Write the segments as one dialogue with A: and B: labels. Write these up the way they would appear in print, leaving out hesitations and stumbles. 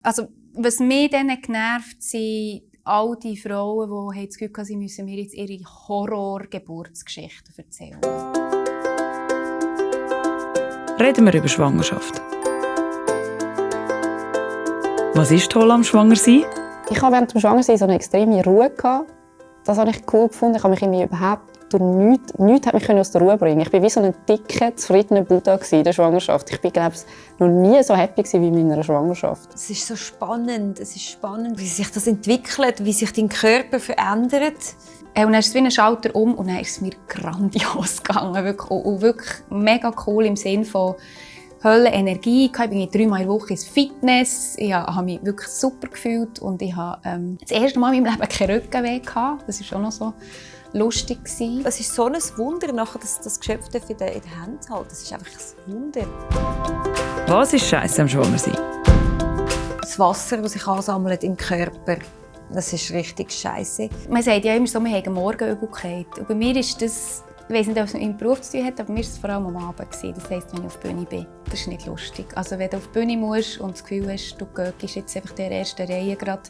A: Also, was mich dann genervt, sind all die Frauen, die das Gefühl haben, sie müssen mir jetzt ihre Horror-Geburtsgeschichten erzählen.
B: Reden wir über Schwangerschaft. Was ist toll am Schwangersein?
C: Ich hatte während dem Schwangersein so eine extreme Ruhe. Das habe ich cool gefunden. Ich habe mich irgendwie überhaupt durch nichts hat mich aus der Ruhe bringen. Ich war wie so ein dicker, zufriedener Buddha in der Schwangerschaft. Ich war, glaube ich, noch nie so happy wie in meiner Schwangerschaft.
D: Es ist so spannend. Es ist spannend, wie sich das entwickelt, wie sich dein Körper verändert.
A: Und dann ist es wie ein Schalter um und dann ist es mir grandios gegangen. Wirklich mega cool im Sinne von Höllenenergie. Ich bin 3-mal in der Woche ins Fitness. Ich habe mich wirklich super gefühlt und ich habe das erste Mal in meinem Leben keinen Rückenweh gehabt. Das war auch noch so lustig.
D: Es ist so ein Wunder, nachher das Geschöpf in den Händen zu halten. Das ist einfach ein Wunder.
B: Was ist Scheiße am Schwangersein?
D: Das Wasser, das sich ansammelt im Körper, das ist richtig Scheiße.
A: Man sagt ja immer so, wir haben Morgenübelkeit. Und bei mir ist das, ich weiss nicht, ob es mit meinem Beruf zu tun hat, aber bei mir war es vor allem am Abend. Das heisst, wenn ich auf der Bühne bin. Das ist nicht lustig. Also wenn du auf die Bühne musst und das Gefühl hast, du gehst jetzt einfach der ersten Reihe gerade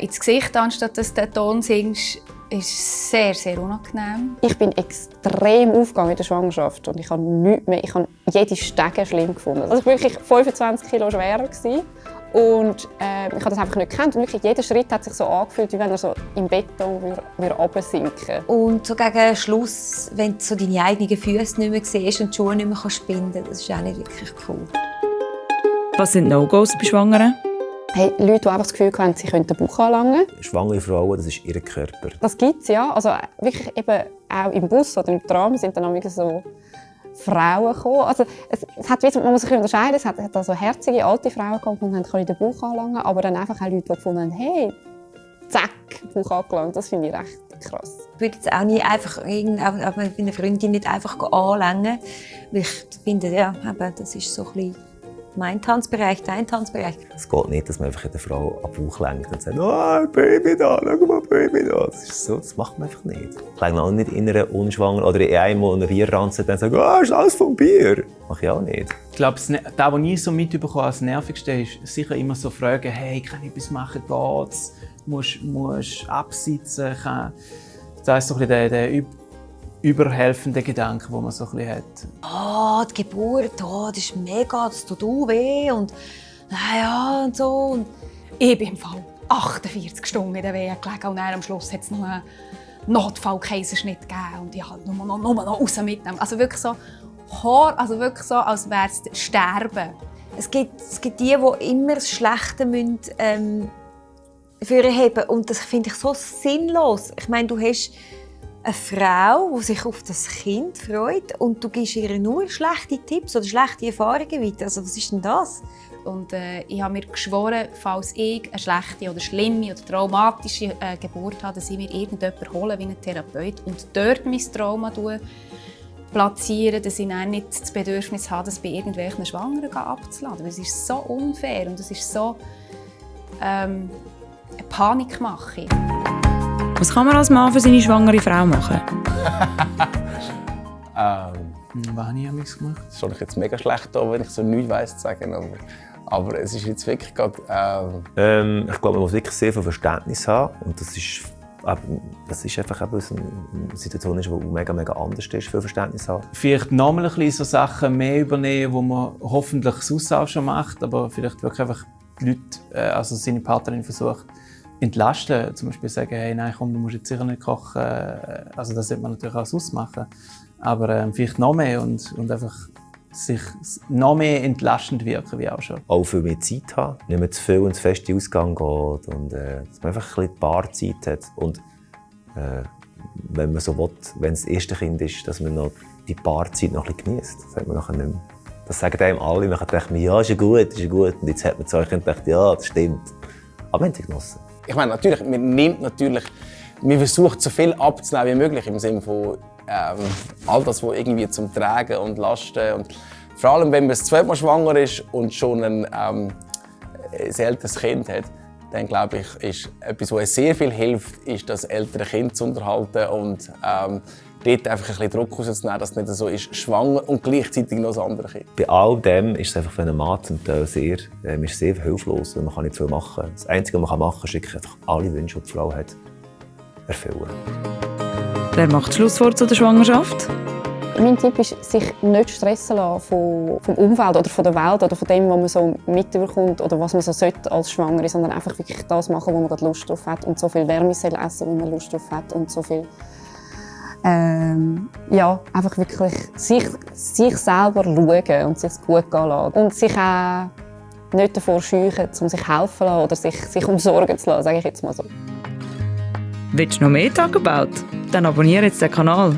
A: ins Gesicht, anstatt dass du den Ton singst, ist es sehr, sehr unangenehm.
C: Ich bin extrem aufgegangen in der Schwangerschaft und ich habe nichts mehr. Ich habe jede Stege schlimm gefunden. Also ich war wirklich 25 Kilo schwerer und ich habe das einfach nicht gekannt. Und wirklich jeder Schritt hat sich so angefühlt, wie wenn er so im Beton runtersinken würde.
D: Und so gegen Schluss, wenn du so deine eigenen Füße nicht mehr siehst und die Schuhe nicht mehr binden kannst, das ist auch nicht wirklich cool.
B: Was sind No-Gos bei Schwangeren?
C: Hey, Leute, die einfach das Gefühl haben, sie können den Bauch anlangen.
E: Schwangere Frauen, das ist ihr Körper.
C: Das gibt es, ja. Also wirklich eben auch im Bus oder im Tram sind dann so Frauen gekommen. Also es hat, man muss sich unterscheiden. Es hat also herzige alte Frauen gekommen, die können den Bauch anlangen, aber dann einfach auch Leute, die gefunden haben, hey, zack, Bauch angelangt. Das finde ich recht krass.
D: Ich würde jetzt auch nicht einfach auch mit meiner Freundin nicht einfach anlängen, weil ich finde, ja, das ist so ein bisschen mein Tanzbereich, dein Tanzbereich.
E: Es geht nicht, dass man einfach eine Frau am Bauch lenkt und sagt, «Oh, Baby da, schau mal, Baby da.» Das macht man einfach nicht. Ich lege auch nicht in einer Unschwangeren oder in einem, der einen Bier ranzieht und sagt, «Oh, ist alles vom Bier.» Mache ich auch nicht.
F: Ich glaube, das, was ich so mitbekomme als Nervigste ist sicher immer so Fragen, «Hey, kann ich etwas machen, geht's? Musst du absitzen?» Das ist so ein bisschen der überhelfende Gedanke, den man so ein bisschen hat.
D: Die Geburt, das ist mega, das tut auch weh und naja und so. Und
A: ich bin im Fall 48 Stunden in der Wehe gelegen und dann am Schluss hat es noch einen Notfall-Kaiserschnitt gegeben und ich wollte nur noch raus mitnehmen. Also wirklich so, wirklich so, als wäre es Sterben.
D: Es gibt die immer das Schlechte müssen, hervorheben und das finde ich so sinnlos. Ich meine, du hast eine Frau, die sich auf das Kind freut und du gibst ihr nur schlechte Tipps oder schlechte Erfahrungen weiter. Also was ist denn das?
A: Und ich habe mir geschworen, falls ich eine schlechte oder schlimme oder traumatische Geburt habe, dass ich mir irgendjemanden hole wie einen Therapeut und dort mein Trauma platzieren, dass ich dann nicht das Bedürfnis habe, das bei irgendwelchen Schwangeren abzuladen. Es ist so unfair und es ist so eine Panikmache.
B: Was kann man als Mann für seine schwangere Frau machen?
F: Was habe ich amigs gemacht?
G: Das ist jetzt mega schlecht, wenn ich so nichts weiss zu sagen. Aber es ist jetzt wirklich gerade...
E: Ich glaube, man muss wirklich sehr viel Verständnis haben. Und das ist einfach eine Situation, die mega anders ist, für Verständnis haben.
F: Vielleicht nochmal ein bisschen so Sachen mehr übernehmen, die man hoffentlich sonst auch schon macht, aber vielleicht wirklich einfach die Leute, also seine Partnerin versucht, entlasten. Zum Beispiel sagen, hey, nein, komm, du musst jetzt sicher nicht kochen. Also das sollte man natürlich auch sonst machen. Aber vielleicht noch mehr und einfach sich noch mehr entlastend wirken, wie auch schon.
E: Auch viel mehr Zeit haben, nicht mehr zu viel und zu fest in den Ausgang geht und dass man einfach ein bisschen Paarzeit hat. Und wenn man so will, wenn es das erste Kind ist, dass man noch die Paarzeit noch ein bisschen genießt. Das sagt man nachher nicht mehr. Das sagen einem alle. Nachher denkt man, ja, ist ja gut, ist ja gut. Und jetzt hat man zu euch gedacht, ja, das stimmt. Aber wir haben es genossen.
G: Ich meine, man versucht so viel abzunehmen wie möglich im Sinne von all das, was irgendwie zum Tragen und Lasten und vor allem, wenn man das zweite Mal schwanger ist und schon ein älteres Kind hat, dann glaube ich, ist etwas, was sehr viel hilft, ist das ältere Kind zu unterhalten und dort einfach ein bisschen Druck rauszunehmen, dass es nicht so ist, schwanger und gleichzeitig noch das andere Kind.
E: Bei all dem ist es einfach für einen Mann zum Teil sehr hilflos und man kann nicht viel machen. Das Einzige, was man machen kann, ist einfach alle Wünsche, die die Frau hat, erfüllen.
B: Wer macht Schlusswort zu der Schwangerschaft?
C: Mein Tipp ist, sich nicht stressen lassen vom Umfeld oder von der Welt oder von dem, was man so mitbekommt oder was man so sollte als Schwangere, sondern einfach wirklich das machen, wo man gerade Lust drauf hat und so viel Wärmesel essen, wo man Lust drauf hat und so viel einfach wirklich sich selber schauen und sich gut gehen lassen und sich auch nicht davor scheuchen, um sich helfen zu lassen oder sich umsorgen zu lassen, sage ich jetzt mal so.
B: Willst du noch mehr Tagebaut? Dann abonniere jetzt den Kanal.